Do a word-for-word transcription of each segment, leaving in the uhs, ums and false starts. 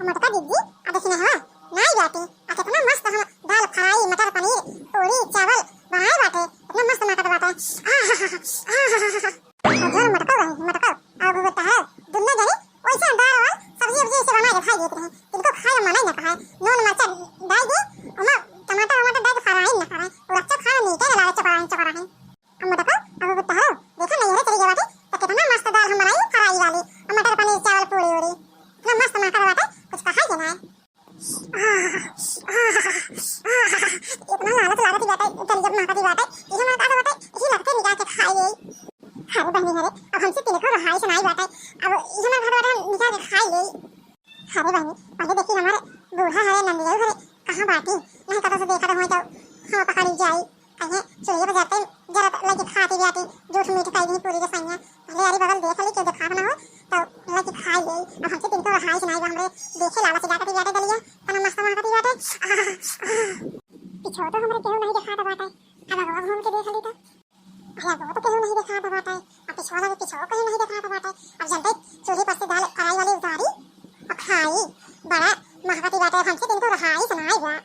मोटका दीदी, अब देखी ना हवा, नाई बाटी, आ कितना मस्त हम दाल फ्राई, मटर पनीर, पूरी, चावल बनाए बाटे, इतना मस्त महकत बाटे। आहाहा, आहाहा। और जोर मटको रही, मटको, और वो तहर, दुन्नो जनी, वैसे दाल वाल, सब्जी उब्जी ऐसे बनाए के खाई देत रही, इनको खाए मना ही ना कहा, नून मरचा डाल दे, ओमा टमाटर वमाटर डाल के फ्राई ना करे, और अच्छा खाना मीठे ना लागे, चपराही, चपराही। अम्मा देखो, अब वो तहरो, देखो नैहरे चली गई बाटे, तो कितना मस्त दाल हम बनाई, फ्राई वाली, और मटर पनीर, चावल, पूरी, उरी। इतना मस्त महकत बाटे, कुछ कहा ही ना है। आह, आह, आह, इतना लालच लागत बाटे, इतना जब महकत बाटे, ये हमारे का बाटे, इसी लगते निकाल के खाई गई। अरे बहनी, अरे, अब हमसे तिनको रहाई से नाई बाटे, अब ये हमारे घर बाटे, हम निकाल के खाई गई। अरे बहनी, पहले देखी हमारे बूढ़ा हरे, नंदिया हरे, कहाँ बाटी? नहीं कतो से देखा तो होई जाओ, हम पकड़ी जाई। कहे चुलिया पर जाते जरा लगे खाती जाती, झूठ मीठ कई दी पूरी के सैया। पहले यारी बगल देख ली, के देखात ना हो, तो लगे खाई गई। अब हमसे तिनको रहाई से नाई बा, हमरे देखे लालच जाती बाटे गलिया, तना मस्त महकती बाटे। आह, आह। पिछो तो हमरे केहू नहीं देखात बाटे, अब अगवा घूम के देख ली तो। अरे, वो तो केहू नहीं देखात बाटे, अब पिछवा लगे पिछवा केहू नहीं देखात बाटे। अब जल्दी चूल्हे पर से दाल कढ़ाई वाली उतारी और खाई। बड़ा महकती बाटे, अब हमसे तिनको रहाई से नाई बा।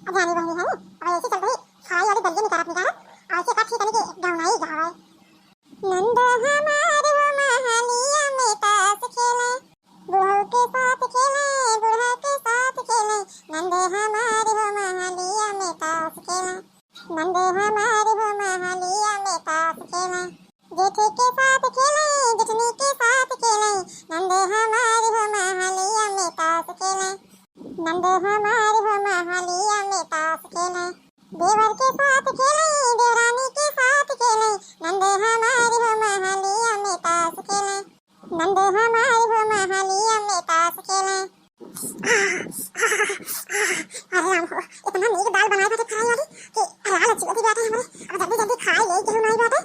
अब जानी बहनी है, अब ऐसे चलते ही फ्राई वाली दलिया निकारत निकारत, और ऐसे कथी तनी के गौनाई गावे। नंद हमार हो महलिया में ताश खेले, बुढ़ऊ के साथ खेले, बूढ़ा के साथ खेले, नंद हमार हो महलिया में ताश खेले। नंद हमार हो महलिया में ताश खेले, जेठे के साथ खेले, जेठनी के साथ खेले, नंद हमार हो महलिया में ताश खेले, नंद हमार हो महलिया में ताश खेले, देवर के साथ खेले, देवरानी के साथ खेले, नंद हमार हो महलिया में ताश खेले। नंद हमार हो महलिया में ताश खेले। अरे राम हो, इतना नीक दाल बनाए बाटे फ्राई वाली कि लालच चुअत बाटे हमरे। अब जल्दी जल्दी खाई ले, केहू नाई बाटे।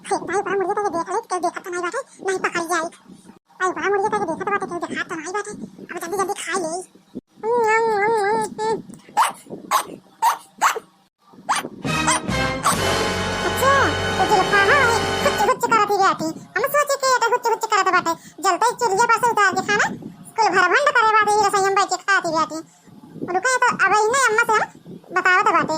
अरे भाई, बड़ा मुर्गा के देख ले, केहू देखत तो नाई बाटे, नहीं पकड़ जाई। भाई, बड़ा मुर्गा के देखत बाटे, केहू देखात तो नाई बाटे। अब जल्दी जल्दी खाई ले। अच्छा, तो जुल्फा है, हुच्च हुच्च करत ही बाटी। हम सोचे कि एटा हुच्च हुच्च करत बाटे। जलते चुलिया पर से उतार के खाना, कुल भरभंड करे बाटे, ई रसोई में बैठ के खाती बाटी। रुका, तो अब इन्हें अम्मा से हम बतावत बाटे।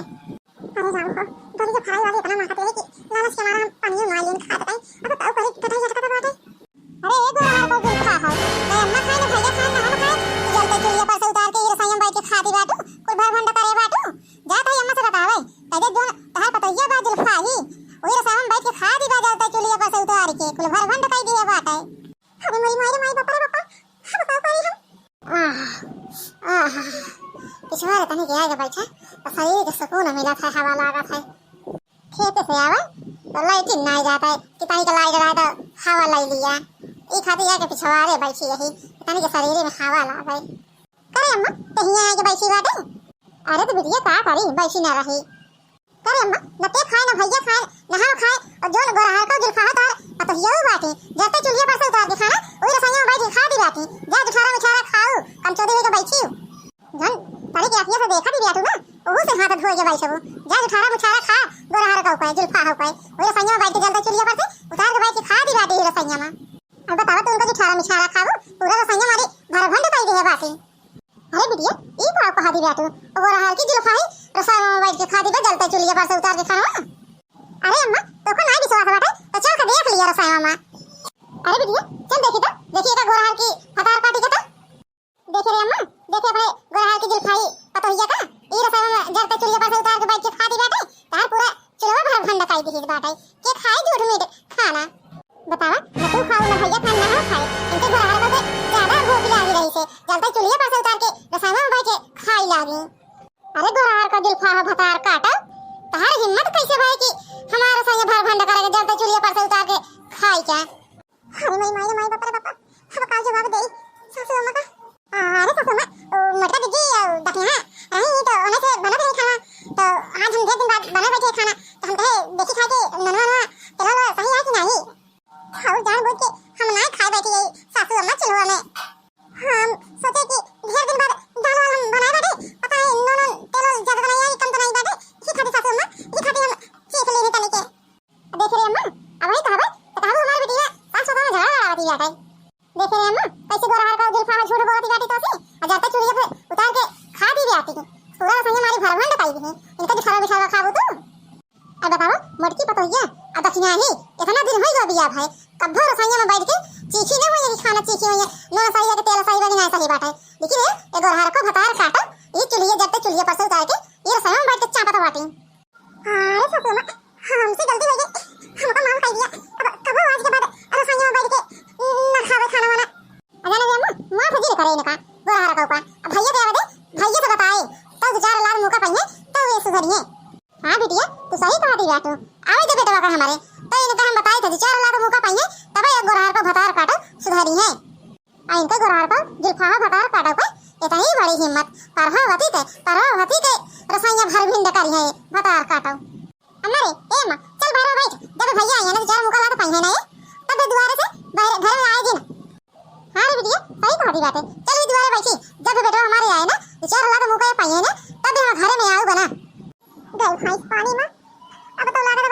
अरे राम हो, दलिया फ्राई वाली इतना महकत है कि लालच के मारा हम पानी मार लेन खात बाटे। अब तो कहीं कटाई झटकत बाटे। अरे ए गोरहर को जुल्फा हो, ना अम्मा खाए, ना भैया खाए, ना हम खाए, तू जलते चुलिया पर से उतार के ई रसोई में बैठ के खाती बाटू, कुल भरभंड करे बाटू। जा तो अम्मा से बतावे, कह दे जोन तहार पतोहिया बा जुल्फा ही, वही रसोई में बैठ के खाती बा जलते चुलिया पर से उतार के, कुल भरभंड कई दिए बाटे। अरे मोरी माई रे माई, बापा रे बापा, हम का करी हम? आह, आह, पिछवारे तनी के आगे बैठा, तो शरीर के सुकून मिलत है, हवा लागत है। खेत से आवे, तो लाइटिन नाई जात है, कि तनी के लाइट रहे तो हवा लाई लिया। ई खातिर आके पिछवारे बैठी रही, कि तनी के शरीर में हवा लागे। करे अम्मा, ते हियां आके बैठी बाटे? अरे तो बिटिया का करी, बैठी ना रही। करे अम्मा, न ते खाए, न भैया खाए, न हम खाए, और जोन गोरहर को जुल्फा है तार, पतोहिया बाटे, जलते चुलिया पर से उतार के खाना, वही रसोई में बैठ के खाती बाटी। जा जुठारा मुठारा खाऊ, कमचोदी होके बैठी हूँ। जन तनी के अखिया से देखा भी बाटू ना, ओहू से हाथ धोए के बैठबू। जा जुठारा मुठारा खा, गोरहर का उपाय, जुल्फा है उपाय, वही रसोई में बैठ के जलते चुलिया पर से उतार के बैठ के खाती बाटी ही रसोई में। अब बतावा, तू उनका जुठारा मुठारा खाबू, पूरा रसोई हमारी भरभंड पाई दिए बाटी। अरे बिटिया, ई का कहा दी बाटू? वो रहल की जुल्फा ही रसोई में बैठ के खाती बा, जलते चुलिया पर से उतार के खाना। अरे अम्मा, तोको नाई विश्वास बाटे, तो चल के देख लिया रसोई में। अरे बिटिया, चल देखी तो, देखी एका गोरहर की भतार काटी के तो। देखे रे अम्मा, देखे अपने गोरहर की जुल्फा ही पतोहिया का, ई रसोई में जलते चुलिया पर से उतार के बैठ के खाती बाटे, तार पूरा चुलवा भरभंड कई दिहिस बाटे। के खाए झूठ मीठ खाना? बतावा, न तू खाऊ, न भैया खान, न हम खाए। इनके गोरहर से ज्यादा भूख लागी रही से, जलते चुलिया पर से उतार के रसोई में बैठ के खाई लागी। अरे गोरहर का जुल्फा हो भतार काटल, तहार हिम्मत कैसे भई कि हमार रसोई भरभंड करे के जलते चुलिया पर से उतार के खाई क्या? अरे माई, माई रे माई, बाप रे बाप, अब का जवाब देई सासू अम्मा का? अरे सासू अम्मा, ओ मोटका दीदी, ओ दखिया रही तो ओने से बनत रही खाना, तो आज हम ढेर दिन बाद बना बैठे खाना, तो हम कहे देखी खाए के ननवा ननवा तेल वाला सही है कि नहीं। खाऊ जान बूझ के हम ना खाए बैठी यही सासू अम्मा चूल्हा में। हम सोचे कि ढेर दिन बाद दाल वाल हम बनाए बाटे, पता है नून नून तेल वाल ज्यादा तो नहीं आई, कम तो नहीं बाटे, ये खाती सासू अम्मा, ये खाती हम चीख लेने तनी के। देखे रे अम्मा, अब वही कहबे, तो कहबे हमार बिटिया सास ससुर में झगड़ा लड़ावत ही बाटे। देखे रे अम्मा, कैसे गोरा नून सही है कि तेल सही बा कि नाहीं सही बाटे, लेकिन ये, ये गोरहरको भतार काटो, ये चुल्हिए जरते चुल्हिए पर से उतार के ये रसोई में बैठ के चापत बाटी। हाँ रे सासू माँ, हमसे गलती हो गई, हमको माफ कर दिया। अब कबो आज के बाद रसोई में बैठ के न खावे खाना वाना। अजाने रे अम्मा, माफ जिन करे इनका, गोरहरको का। अब भैया के आवे दे, भैया से बताए, तब दो चार लात मुका पाइए, तब ये सुधरिए। हाँ बिटिया, तू सही कहती बाटू। आवे दे बेटवा का हमारे, तो इनका हम बताए थे, दो चार लात मुका पाइए, तब ये गोरहरको भतार काटो सुधरिहे। आ इनके गोरहरको जुल्फाहा भतार काटो के इतनी बड़ी हिम्मत, प्रभावती के, प्रभावती के रसोइया भर भिंड करिहे भतार काटो। अम्मा रे, ए अम्मा, चल बाहर बैठ, जब भैया आइए ना, दो चार मुका लात पाइए ना ये, तब दुआरे से बाहर घर में आए जिन। हाँ रे बिटिया, सही कहती बाटे, चल ये दुआरे बैठी, जब बेटवा हमारे आए ना, दो चार लात मुका पाइए ना, तब यहाँ घर में आऊ बना। गई भैंस पानी में, अब तो लागत